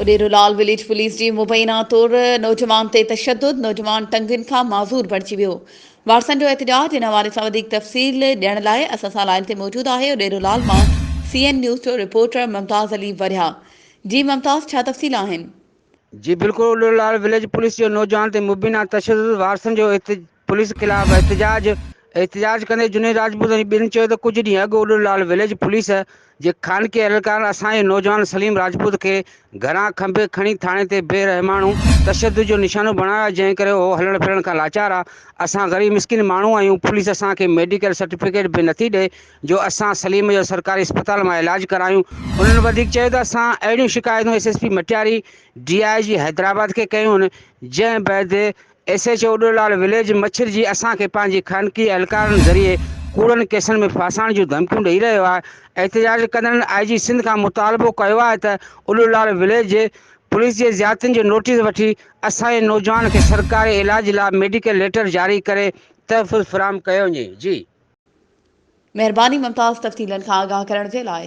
اڏيرو لال village police جي مبينا طور نوجوان تي تشدد، نوجوان ٽنگن کان معذور بڻجي ويو، وارثن جو احتجاج، ان حوالي سان وڌيڪ تفصيل ڏيڻ لاء اسان سان لائين تي موجود آهي اڏيرو لال مان سي اين نيوز جو رپورٽر ممتاز علي ورياهه، جي ممتاز ڇا تفصيل آهن؟ جي بلڪل اڏيرو لال وليج پوليس جو نوجوان تي مبينا تشدد، وارثن جو پوليس خلاف احتجاج، احتجاج ڪندي جنيد راجپوت ۽ ٻين چيو ته ڪجهه ڏينهن اڳ اڏو لال وليج پوليس جي خانگي اهلڪارن اسان جي نوجوان سليم راجپوت کي گهران کنڀي کڻي ٿاڻي تي بي رحماڻو تشدد جو نشانو بڻايو آهي جنهن ڪري هو هلڻ ڦرڻ کان لاچار آهي اسان غريب مسڪين ماڻهو آهيون پوليس اسان کي ميڊيڪل سرٽيفڪيٽ به نٿي ڏئي جو اسان سليم جو سرڪاري اسپتال مان علاج ڪرايون انهن وڌيڪ چيو ته اسان اهڙيون شڪايتون S S P Matiari D I G Hyderabad کي ڪيون آهن جنهن بعد ايس ايڇ او ڏولال وليج مڇرجي اسان کي پنهنجي خانگي اهلڪارن ذريعي ڪوڙن ڪيسن ۾ ڦاسائڻ جون ڌمڪيون ڏئي رهيو آهي. احتجاج ڪندڙن آء جي سنڌ کان مطالبو ڪيو آهي ته اڏولال وليج پوليس جي زيادتين جو نوٽيس وٺي اسان جي نوجوان کي سرڪاري علاج لاء ميڊيڪل ليٽر جاري ڪري تحفظ فراهم ڪيو وڃي. جي. مهرباني ممتاز تفصيلن کان آگاهه ڪرڻ جي لاء.